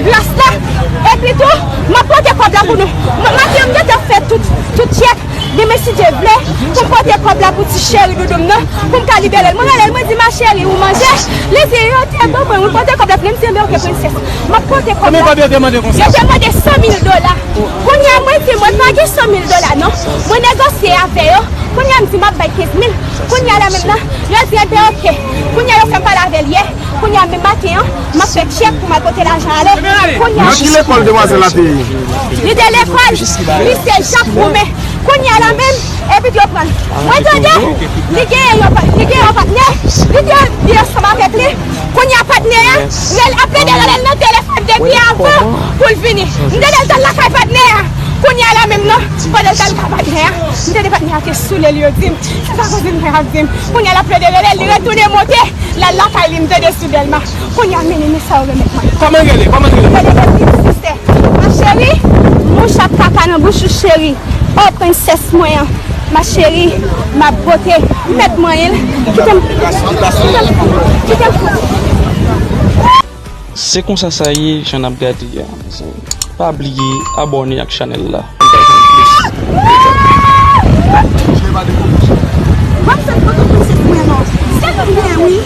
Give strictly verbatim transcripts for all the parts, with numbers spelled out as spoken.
Gras la, epi tou, m ap pote kòb la pou nou. M, maten an, m gentan fè tout, tout tchèk. Demen, si Dye vle, pou m pote kòb la pou ti cheri doudou m nan, pou m ka libere l. Mwen rele l, mwen di, "Ma chérie, ou manje?" Li di, "Yo te ban mwen, wi, pote kòb la pou mwen." M di, "Enben, oke, prensès." M ap pote kòb la. Konbyen kòb yo te mande konsa? Yo te mande san mil dola. Kounye a, mwen di, "Mwen pa gen san mil dola, non." Mwen negosye avè yo. Kounye a, m di, "M ap bay kenz mil." Kounye a la menm nan, yo di, "Enben, oke." Kounye a, yo fè m pale avè l yè. Kounye a menm maten an, m ap fè tchèk pou m al pote lajan ale. Kounye a, nan ki lekòl demwazèl la te ye? Li te lekòl Lise Jak Woumen. Kounye a la menm, epi yo pran l. Mwen tande, li genyen yon pa-, li genyen yon patnè, li te viv ansanm avèk li. Kounye a patnè a, rele, ap plede rele l nan telefòn depi avan pou l vini. M tande l t al lakay patnè a. Kounye a la menm nan, pandan l t al lakay patnè a, m tande patnè a te soule l, yo di m. Se sa kouzin mwen ap di m. Kounye a l ap plede rele l, li retounen monte. L al lakay li, m tande sou Dèlma. Kounye a, men, men sa yo remèt mwen. Kòman l rele? Kòman l rele? Li rele Evelyne Sister. Ma chérie, mouch ap kaka nan bouch ou, cheri. O, prensès mwen an. Ma chérie, m ap bote. Mèt mwen, kite m, kite m, kite m. Se konsa sa ye, jan n ap gade a, mezanmi. Pa bliye abòne ak chanèl la.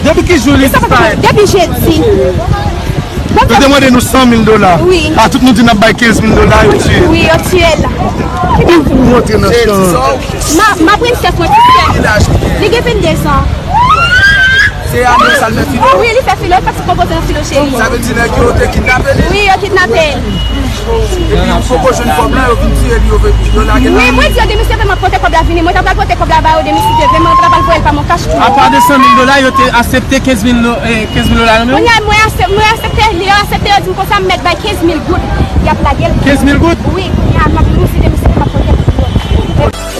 Depi ki jou li disparèt? Depi jedi. Yo te mande nou san mil dola. Wi. A tout moun di n ap bay kenz mil dola, yo tiye l. Wi, yo tiye l. Ou monte nan chan. Ma, ma prensès mwen, ki sè. Li gen venndezan. Se Amel sa l fè filo? Wi, li fè filo, li fè ti konpoze nan filo, cheri. Sa vle di nèg yo te kidnape li? Wi, yo kidnape l. Epi ou poko jwenn kòb la, yo vin tiye li, yo vin, yo lage l. Wi, mwen di yo demen si Dye vle m ap pote kòb la vini. Mwen ta pral pote kòb la ba yo demen si Dye vle, mwen ta pral voye l pa yon kach pou yo. Apa de san mil dola, yo te aksepte kenz mil do-, eh, kenz mil dola yo menm? Kounye a, mwen asep-, mwen aksepte, lè yo aksepte, yo di m konsa, m mèt bay kenz mil goud. Y ap lage l. Kenz mil goud? Wi, kounye a, m ap, mwen di demen si Dye vle m ap pote kòb la.